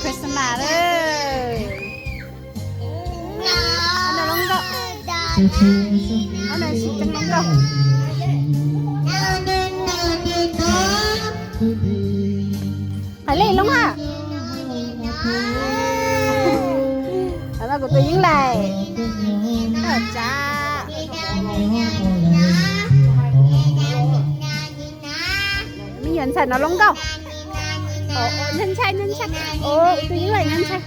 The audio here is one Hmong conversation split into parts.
Christmas lawm. Ob no lub nkauj. Ob no tsis tseem lub nkauj. Hais li lub ha. Ob no kuv tus Yeeb Laim. Tsa. Me nyuam ntxhais no lub nkauj. Ntshai ntshai ntshai. Tus Yeeb Laim no ntshai.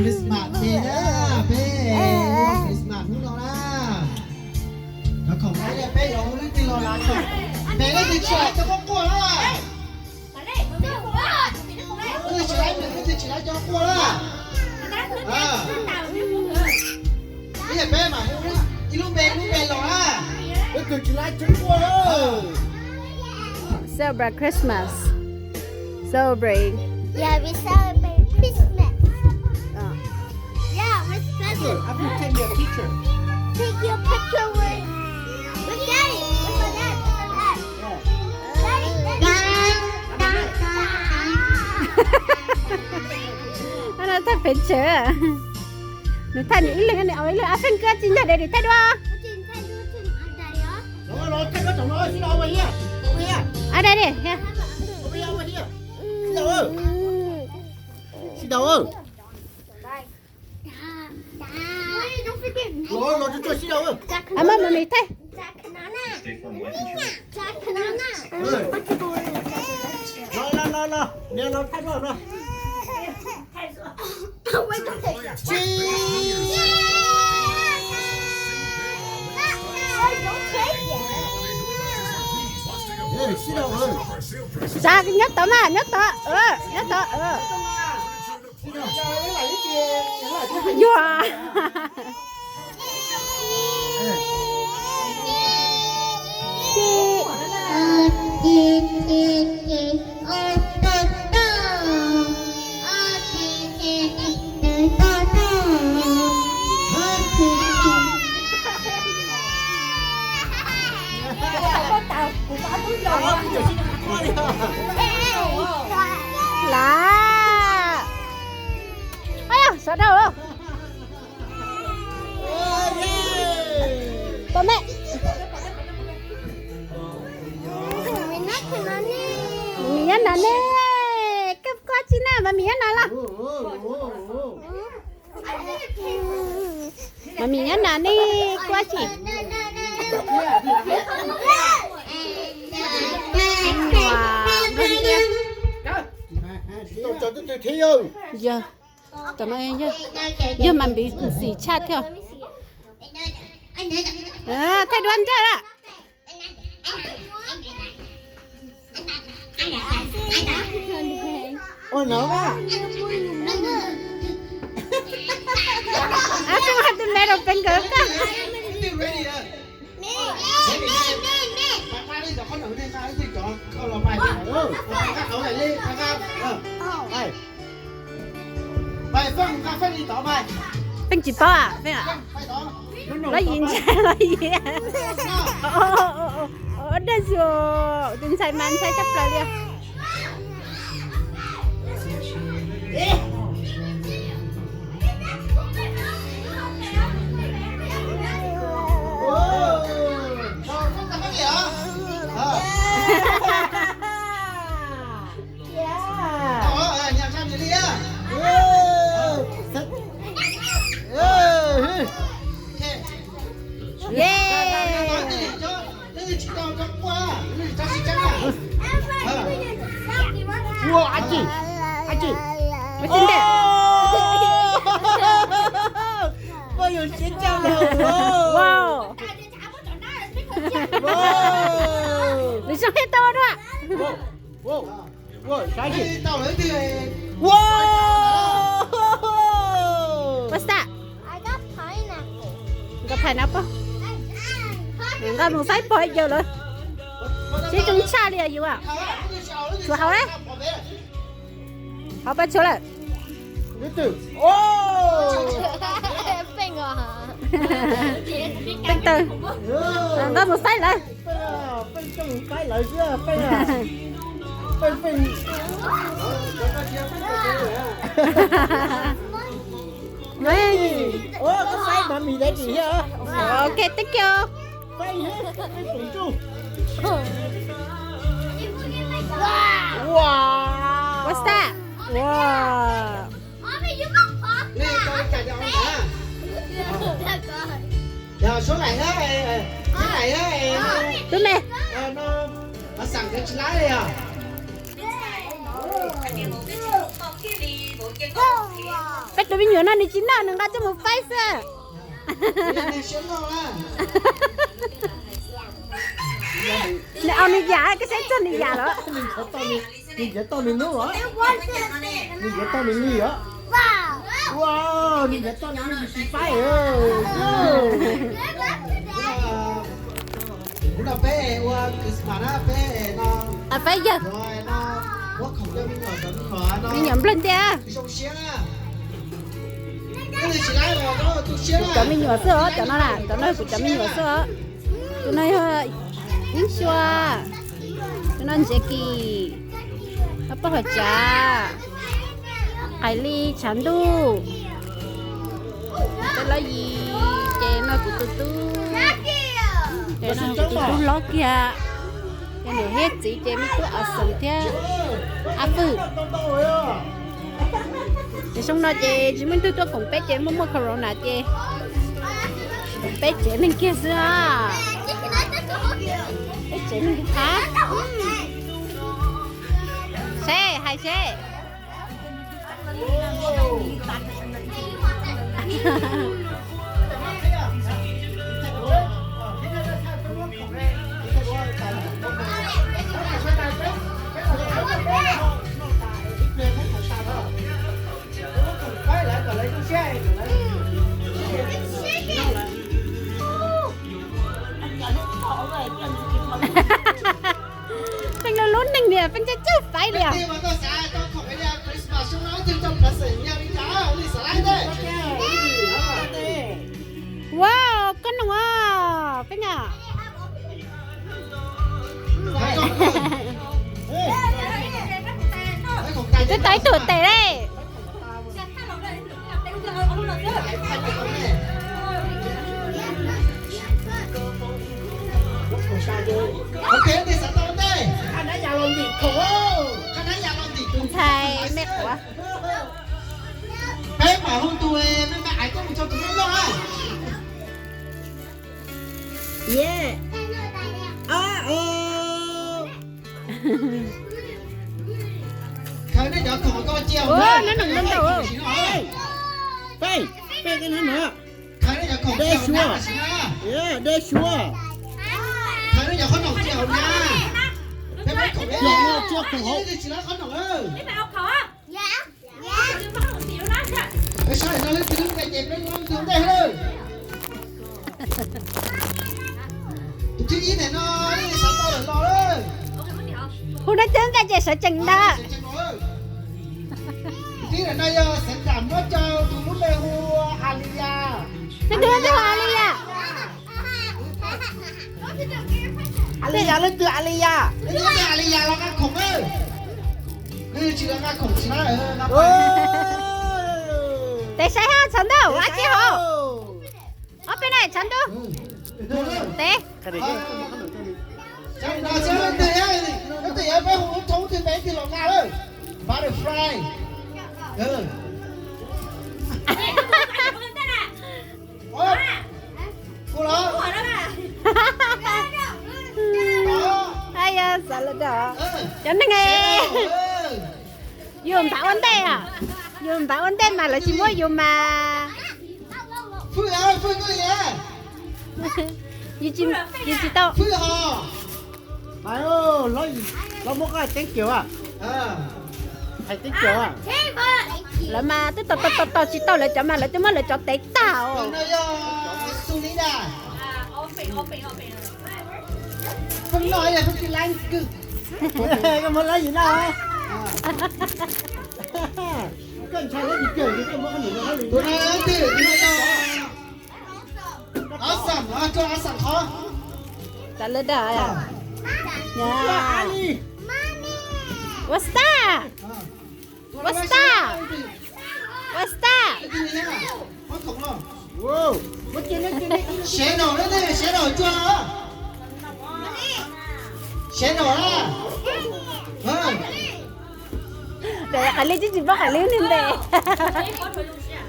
Christmas day na, peb ua Christmas hnub no na. Cov khoom peb, peb yuav hu leej twg los lav khoom. Peb leej twg tsis lav cov quaj quaj na. Leej twg tsis lav, leej twg tsis lav cov quaj na. Ib yam peb mam hu ib lub npe ib lub npe los na. Leej twg tsis lav cov quaj na. Celebrate Christmas. Celebrate. Yeah, we celebrate Christmas. Uh. Yeah, with present. Have you take your picture? Take your picture with, with daddy. With my dad. With my dad. Yeah. Daddy, daddy. Nó thaj pem tsawv. Nws thaj nws ib leeg, nws ib leeg. Ab Pheej, koj tsis nrog daddy thaj dua. Ab daddy. Sib daus. Los, los tsuag tsuag sib daus. Ab, mam mim thaij. Los, los, los, los, niam los thaij los no. Sib daus. Tsa, nyob tod mas, nyob tod, nyob tod. Yuag. Lav. Ab, sawv daws. Tus me, Mami nyob no ne. Koj quaj tsi na, Mami nyob no los? Mami nyob no ne, quaj tsi? Yog, yog mas npiv xim tshaj thiab. Thaij duab nraj lawm. Ab, koj hais tus me rau peb nkawd koj. Pheej tsis paub a, Pheej a? Lov yim ntshai, lov yim. Dej xyuas, tus ntxhais mas ntshai tshaj plaws li. Ua, ab tsi, ab tsi. Koj yuav siab tshaj lawm. Nws zoo thiab tau dua. Ua, ua, ua, ua xav. Nkawd phais na pog. Nkawd mus faib pog yawg lawm. Siab zoo tshaj li yus. Tshuav hauv lawm. Hauv pab tshuav lawm. Peej tawg, nqa mus faib lawv. Peej coj mus faib lawv xwb, peej, peej, peej. Koj faib mov mis dab tsi thiab? Ok, thank you. What's that? Wow. Tus me, peb tus me nyuam no nws tsis noj, nws nqa coj mus faib xwb. Nws au nws yam, koj saib txog nws yam lawm. Nws ncav tau nws lub, nws ncav tau nws li os. Ua, nws ncav tau nws li tsis faib. Kuv no peb ua Christmas na, peb no, faib yawg, muab khoom coj me nyuam, cov me nyuam no, me nyuam nplawg ntiag. Zoo siab na. Kuv cov me nyuam xwb os, cov no na, cov no kuv cov me nyuam xwb os. Tus no yog Yeeb Xyua, tus no Ntsev Kis, Paj Hom Tsav, Qaim Lis, Tshav Ntuj, Peb Lab Yis, ces no kuv tus tub, ces no kuv tus tub hlob kiag, ces niam thiab txiv ces me tub A Xeem thiab A Fwj. Ces xyoo no ces tsis muaj ib tug tuaj koom peb ces muaj muaj corona ces peb tsev neeg kiag xwb os. Peb tsev neeg kiag qab. Seb, hais seb. Pheej lub lub neeg niag pheej caj caj faib li os. Wow, koj noog os, Pheej a. Twb tau ib tug tes li. Ntxhais me quav. Peb mam hu tus me me ais tuaj mus tso tus me loj na. Khaws nej cov khoom koj cia hauv na, nej cov khoom cia hauv na. Khaws nej cov khoom cia hauv na. Khaws nej cov khoom cia hauv na. Peb khoom cia hauv, tsis lawv qhov no. Peb sab no leej twg lub npe ces peb muab leej twg ntej lawm. Tus thib ib ntawm no, xav tau lawm los lawm. Hu leej twg ntej ces sawv tsees ntag. Thib ntawm no yog xeev tam muab rau tus lub npe hu Aliyas. Leej twg hu Aliyas? Aliyas, leej twg Aliyas? Leej twg Aliyas los nqa khoom na. Leej twg tsis los nqa khoom tsis na. Tes saib hab, Tshav Ntuj, ab tsi hauv. Ob peb na, Tshav Ntuj. Tes. Butterfly. Ay, xav lawm, cov neeg, yus npam ua ntej, yus npam ua ntej mas lawv tsis muab yus mas. Yus tsis tau. Los muab koj hais teeb kiaus, hais teeb kiaus. Lawv mas twb tos tos tos tsis tau lawv cov mas lawv twb muab lawv cov tev tag os. Koj ntshai lawv tsis kawg, koj muab qhov num rau lawv. Awesome, ah, cho awesome khó. Trả lời đã à? Dạ. What's that? What's that? What's that? Wow. Sếp nổ lên đi, sếp nổ cho. Sếp nổ đó. Vâng. Để Khải Ly chứ, chỉ bác Khải Ly nên để.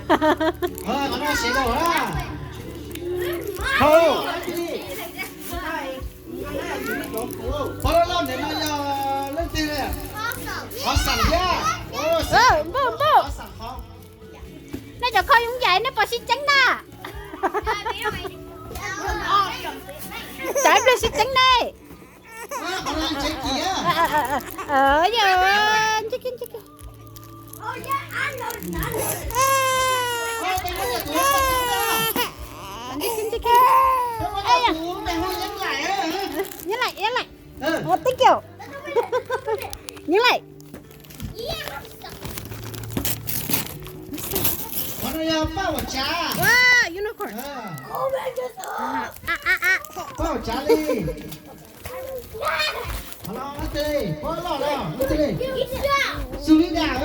Ờ, nó nói sếp nổ đó. Thôi. Pov loj loj ntawm no yog leej twg ne? Awesome thiab. Ơ, npauj, npauj. Nej cov kho yoov yaim nej puas sib tseeb na? Cov ib pliag sib tseeb ne. Yog, nhớ lại, nhớ lại. Ồ, thank you. Nhớ lại. Qhov no yog paj uas tsav. Wow, unicorn. À, à, à. Paj uas tsav li. Qhov no, no tij li, paj loj no, no tij li. Xus li dam.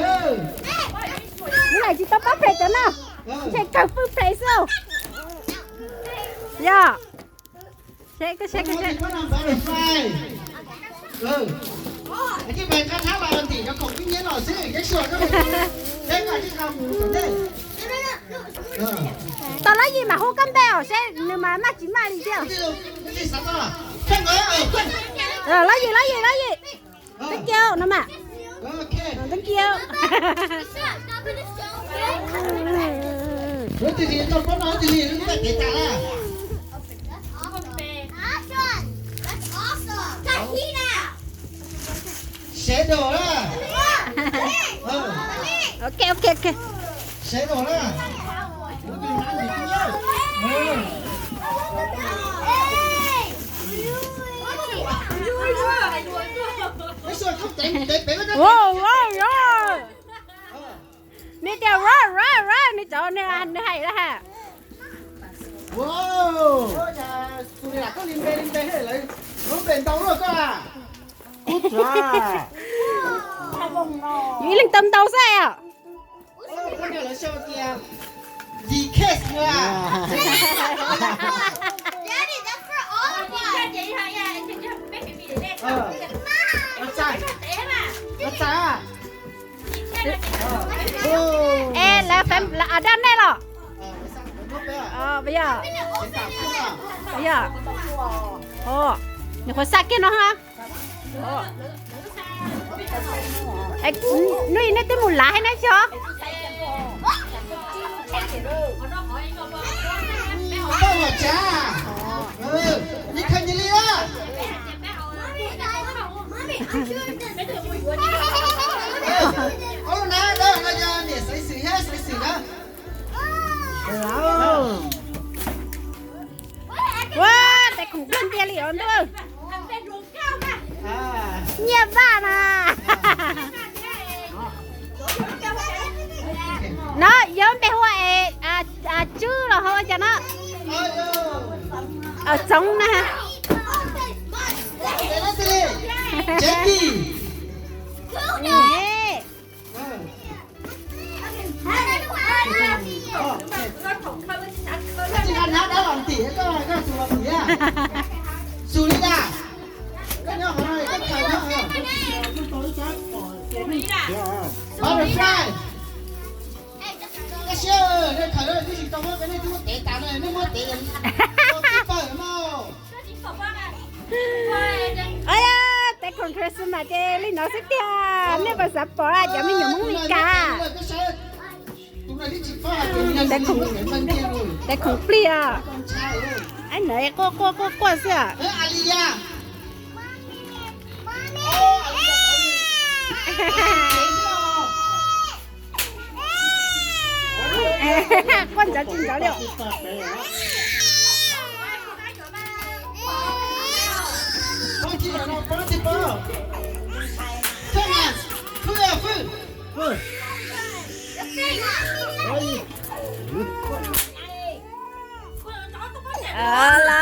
Lub no tsis tau pab phem cov no. Ntshe kawg pwj phem xwb. Yog. Seb, seb, seb. Tau Lob Yim mam hu koj npe os seb nws mas maj tsis maj li thiab. Lob Yim, Lob Yim, Lob Yim. Thank you no mas. Thank you. Sếp nổ na. Ok, ok, ok. Sếp nổ na. Wow, wow, wow. Nws tias wow, wow, wow, nws cov nws, nws hais lawm ha. Wow. Tus niam koj li npe li npe lawm, lub npe ntau luaj koj a. Kub tsuav. Yus ib leeg tau ntau xwb os. Ua, koj niam lawv sau tias yim case no a. Ua txais, ua txais. Es lawv, lawv daj nej los? Yog, yog. Nws qhuav xa kiag no ha. Hnub i nej twb mus lav thiab na xyov. Paj uas tsav, li khaws nyias li a. Ob lub na, no yog niam xaiv xwm thiab xaiv xwm na. Ua, tais khoom nplog ntiag li os ntuj. Nyiaj vaj na. No yog npe hu ua es Tswb los hu ua cas no? Txoov na. Xus li dam. Koj nyob qhov no, koj khaws nyob qhov no. Butterfly. Koj siab, nej khaws no twb tsis tau muab, nej twb muab tev tas no, nej muab tev tau tib pawg mog. Tais khoom Christmas ces li no xwb tiag, nej puas xav pom cov me nyuam Hmoob Meskas? Tais khoom plig os. Ab, nws quaj quaj quaj quaj xwb os. Quaj nrov tsis nrov li os. Los,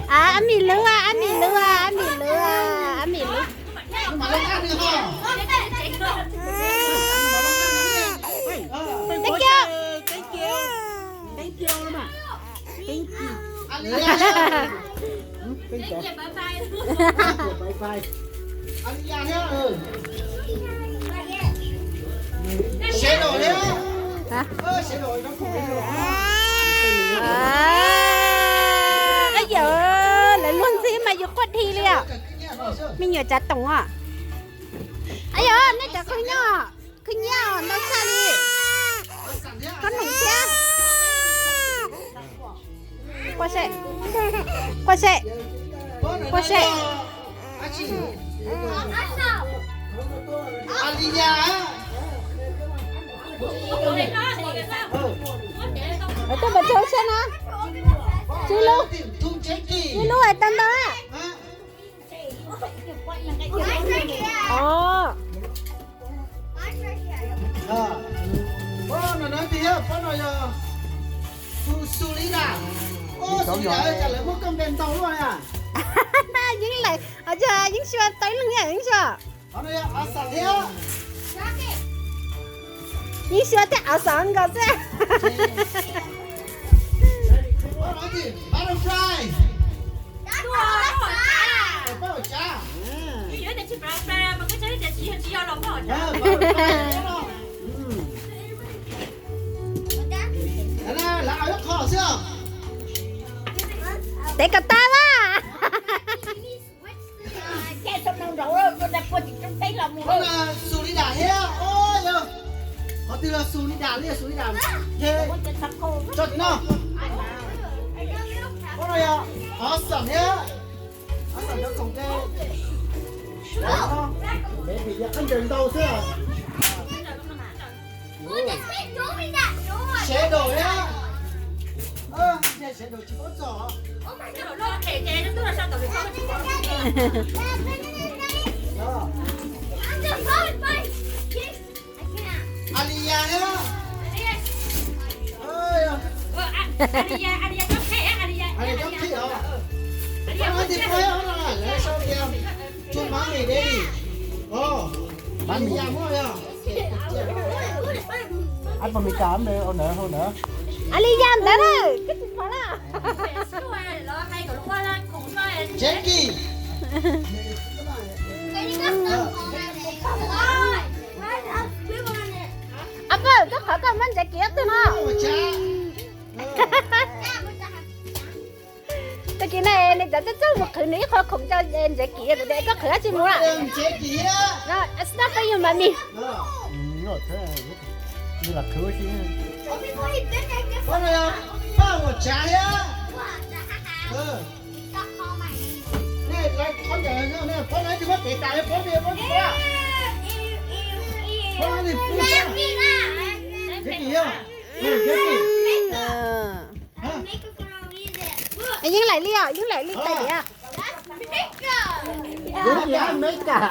ab mim lub, ab mim lub, ab mim lub, ab mim lub. Thank you. Thank you. Bye bye. Yog lawv luag ntxhi mas yus quaj dhi li os. Me nyuam tsav toom os. Yog nej cov khwv nyiaj, khwv nyiaj ntau tshaj li. Koj num thiab. Quaj seb, quaj seb, quaj seb. Tuaj pab tso seb na. Tsib lub, tsib lub es tau ntau. Os, no no tiag, pob no yog Su, Sulida. Os, Sulida, cas lawv muab koj npe ntau luaj na. Yeej lawm, yeej xyuas tau ib leeg, yeej xyuas. Yeej xyuas thiab av xav nkaus xwb. Butterfly. Tev kom tag mas. Sulida thiab, qhov twg los Sulida li Sulida. Tso tim no. Qhov no yog av xav thiab. Av xav cov khoom ke. Baby yog qab ncaws ntau xwb. Shadow thiab. Shadow tsis paub txog. Alia thiab. Alia coob thiab os. Lawv sau tias tsuas mab me de li. Alia muaj yog. Ab, pos Mes Kas npe ua ntawd, ua ntawd. Alia ntawd na, koj tsis pom na. Jackie. Ab, koj qhov koj muab Jackie ob tug no. Tag kis no nws cov txawj txawj mus qhwv nws ib qho khoom rau Jackie, kuv tias koj qhwv dab tsi mus lawm? It's not for you, mommy. Yeej laim li os, yeej laim li tais diav. Kuv tias Amelikas.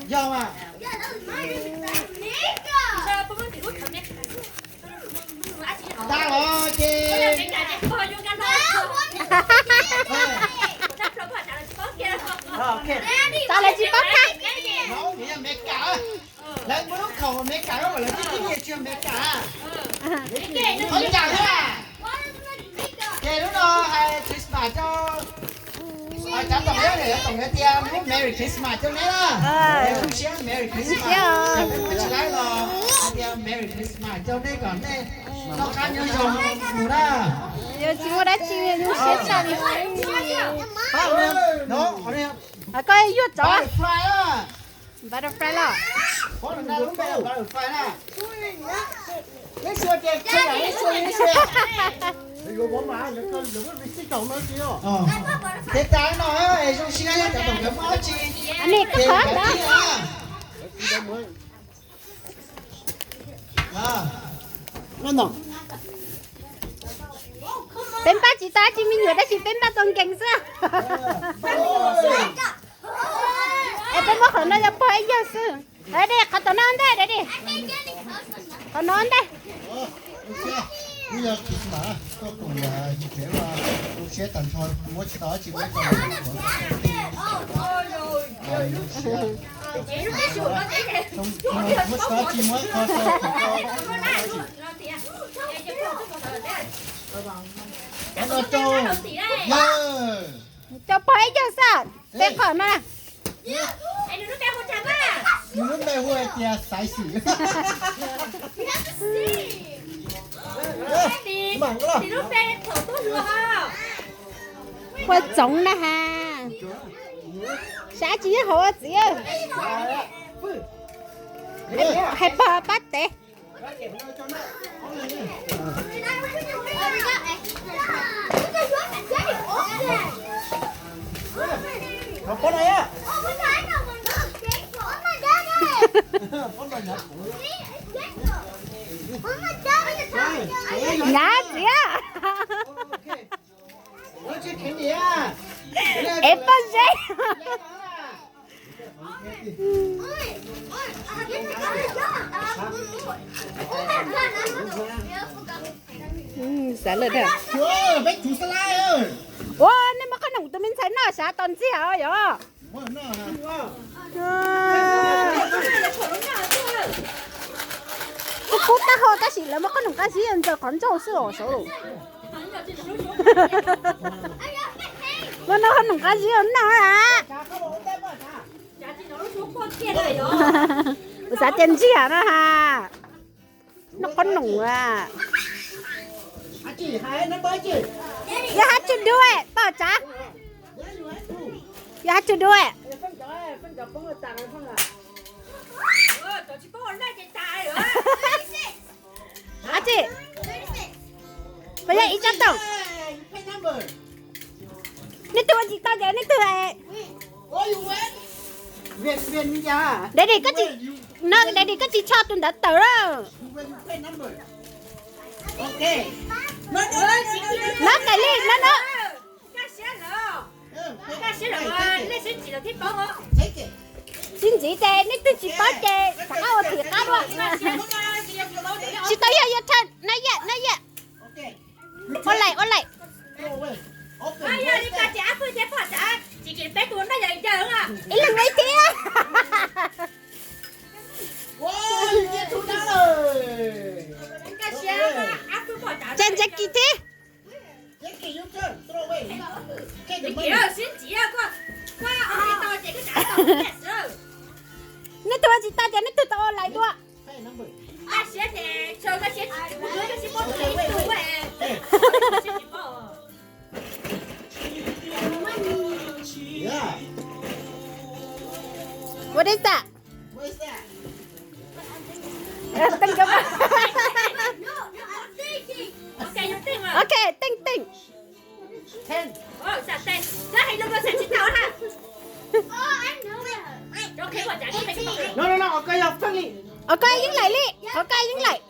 Yog mas. Tag los ces. Tau lawv tsis paub qab. Lawv muaj lub khoom Amelikas, lawv tib tib niaj tsis Amelikas. Qhov cas thiab? Ces lub no hais Christmas rau, cov toom, cov toom hais tias lub Merry Christmas rau neb na. Zoo siab Merry Christmas. Cov peb muab tsis laib los hais tias Merry Christmas rau neb kom neb noj qab nyob zoo mus na. Yus tsis muaj dab tsi, zoo siab tshaj li. Koj yuav tsov. Butterfly los? Ces tas no es zoo siab cov toom nkawd muaj dab tsi. Peb npaj tsis tau dab tsi me nyuam tab sis peb npaj tau nkees xwb. Dai di, qhov tom no ntag, dai di. Qhov no ntag. Wb yog Christmas tuaj koom yim pem, zoo siab tag nrho, muab tsis tau dab tsi, muab tau zoo siab. Muab tsis tau dab tsi, muab qhov no rau yawg. Cov pog ib cag xwb, peb qhov no. Nws lub npe hu hais tias Xaiv Xwm. Hu Txoov na has. Xav tsis nyob hauv txiv. Hais pog pab tev. Nyav txiv. Es poj zeb. Xav lawm thiab. Ua, nej muab qhob noom tus me ntxhais noj sav tos ntxiag os yog. Kub kub tab hau tab sis lawv muab qhob noom qab zib ntsaws qhov ncauj xwb os saud. Muab noj qhob noom qab zib noj a. Ua xav tias ntsiag no ha. Noj qhob noom a. Yog hab tsis dub poj tsav. Yog hab tsis dub. Ab tsi, pab yog ib tsob toom. Nej twg ua tsis tau ces nej twg. Daddy, koj tsis, no Daddy koj tsis tshoj tus ntawd tawm lawm. No Kaim Lis, no no. Sib ntxiv ces nej twg tsis paub ces rov qab ua tim qab dua. Tsis tau yog, your turn, not yet, not yet. Ua laim, ua laim. Ib leeg ib thiab. Ces ntse kis thiab. Nej twg ua tsis tau ces nej twg tau ua laim dua. What is that? Ok, teej teej. No, no, no, qhov ko yog yeeb laim li, qhov ko yeeb laim.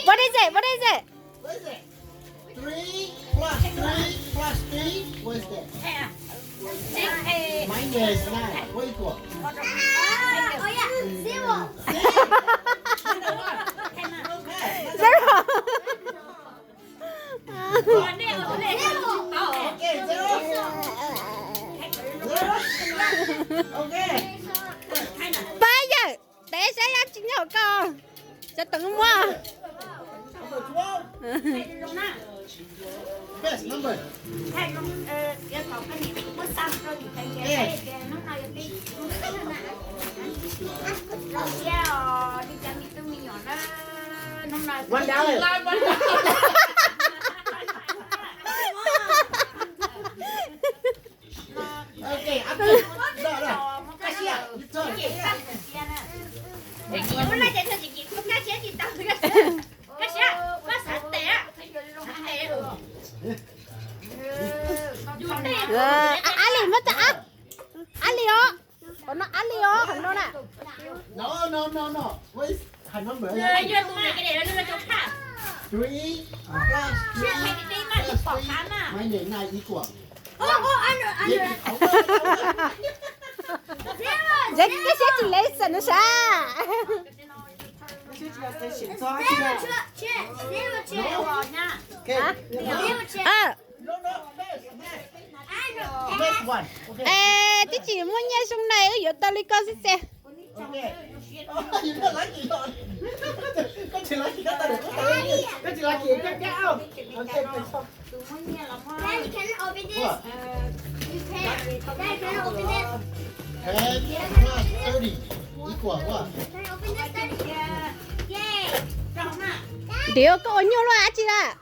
What is it? What is it? Three plus three plus three, what is that? Minus nine, what equal? Zero. Okay, zero. Zero. Okay. Pab yawg, tev saib yab tsis nyob hauv ko. Cov toom muab. Ab li, muab tau ab. Ab li os. Qhov no ab li os, qhov no na. No, no, no, no. What is high number? Three plus three plus three minus nine equal. Zeb koj siab tsis lees no sav. Twb tsis muaj nyiaj zoo na, wb yuav tau li koj xwb xwb. Ntiav koj ua nyuaj luaj dab tsi lawm?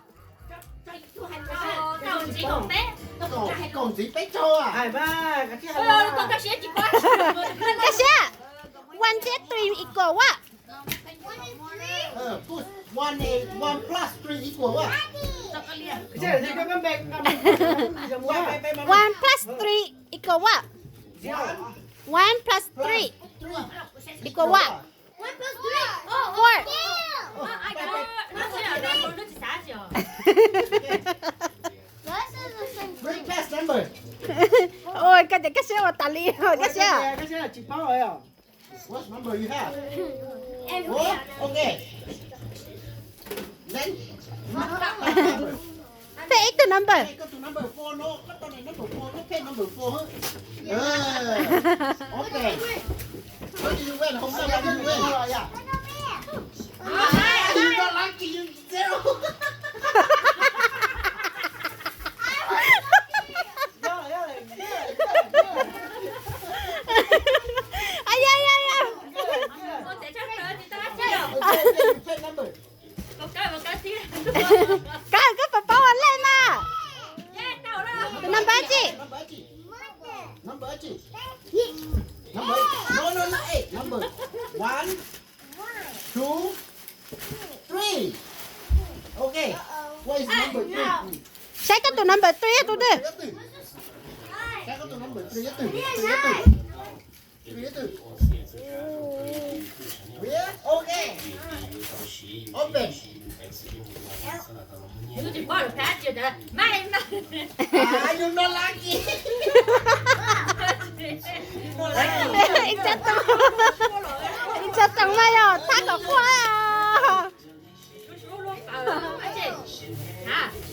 Koj siab, one thiab three equal what? One plus three equal what? One plus three equal what? Four. Ua koj tias koj siab ua tas li, koj siab. Pick ib tug number. Koj, koj puas paub ua lej mas? Tus number tsi? Saib koj tus number three yog tus twg? Ib tsoom, ib tsoom mas yog thab kom quaj.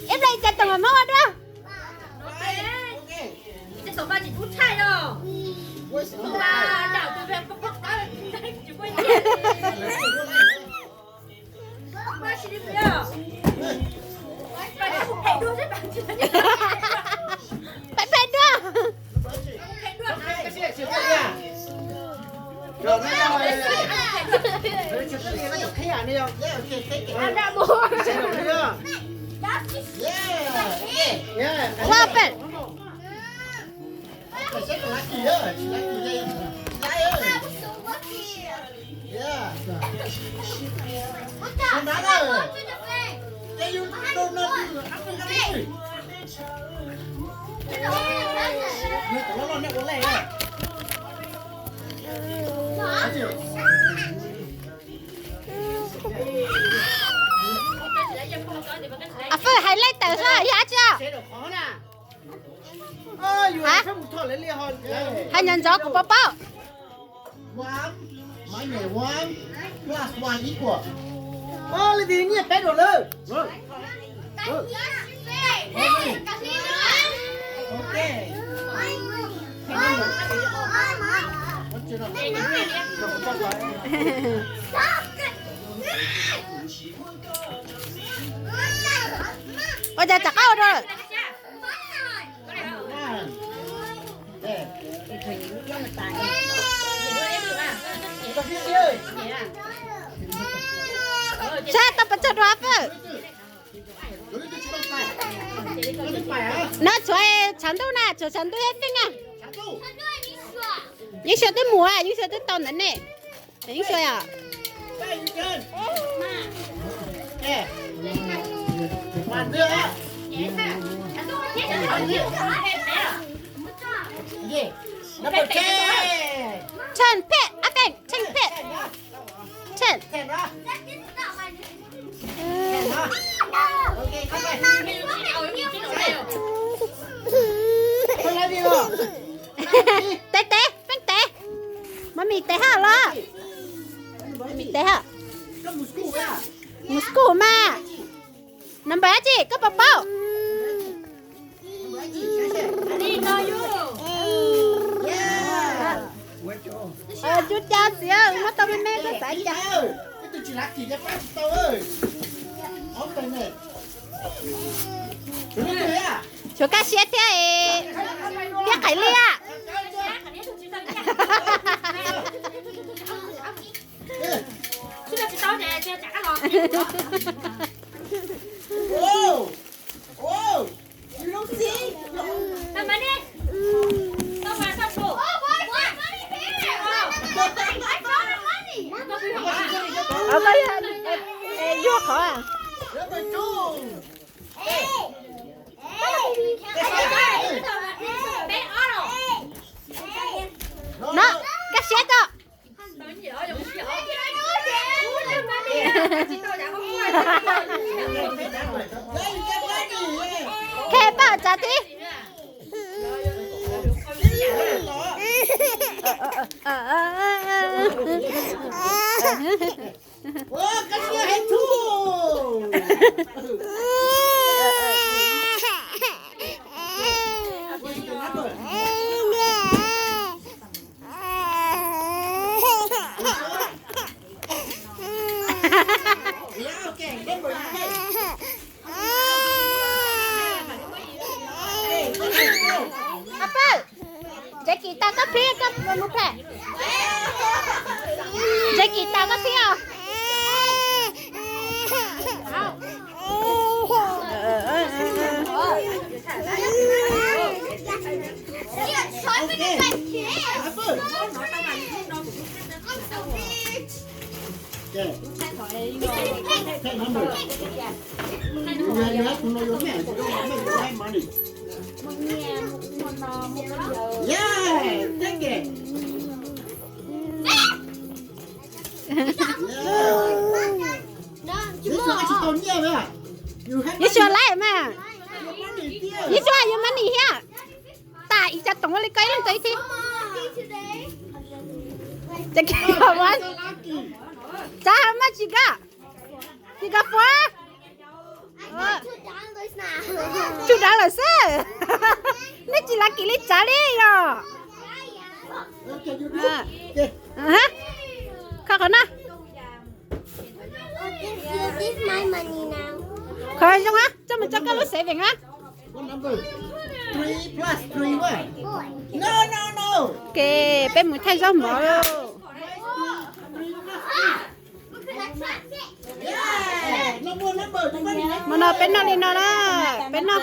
Ib pliag ib tsoom mas muab ua dua. Phem phem dua. Ua pem. Ab Fwj, hais lej tawm xwb yog dab tsi? Hais ntxov ntxov kuv puas paub. Leej twg nyiaj peb rau lawm? Ua cas rov qab ua rau lawm? Saib tau pes tsawg dua Fwj? No tshuav tshav ntuj na, tshuav tshav ntuj thiab Fwj na. Yeej Xyuas twb mus, Yeej Xyuas twb tau ntawd ne. Yeej Xyuas yom. Ten phem, ab pem, ten phem. Ten. Tev tev, peb tev. Mami tev hab los? Mami tev hab. Mus school mas. Number dab tsi koj puas paub? Cub ca txiv, muab tau me me koj xav cas. Xyov kaj siab thiab, thiab qais liaj. Yuag qhov. No, kaj siab tso. Khe paj tsav tib. Ab Pawg, ntsev kis tas koj pib koj mus phem. Ntsev kis tas koj pib os. Ib suav laib mas. Ib suav yuav money thiab. Tas ib co toom ua li koj ib leeg tau ib txhij. Ces koj, txav maj tsis koj, tsis koj fuab. Tsum dav lawm xwb. Nej tsis lav kis li tsav li os. Kho qhov no. Qhov zoo a, coj mus coj koj lub saving a. Ke, peb mus thaij zaub mov lauj. Hmo no peb noj li no na, peb noj.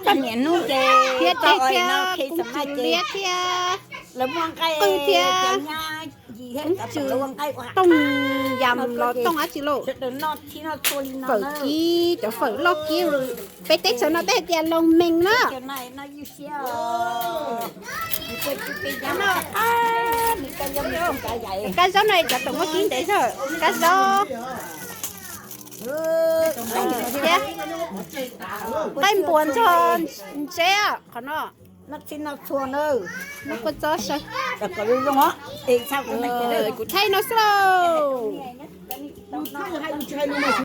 Koj niam hnub ces thiab teb thiab kuv tsis liab thiab qwj thiab kuv tsis tooj yam los tooj dab tsi lauj. Fawm kib, cov fawm loj kib, peb teb chaws no peb hais tias loo mees na. Kab zaub no cov toom muaj kib ntev zog, kab zaub thiab qaib npua ntxog ntseb qhov no. Kuv thaij no xwb lauj.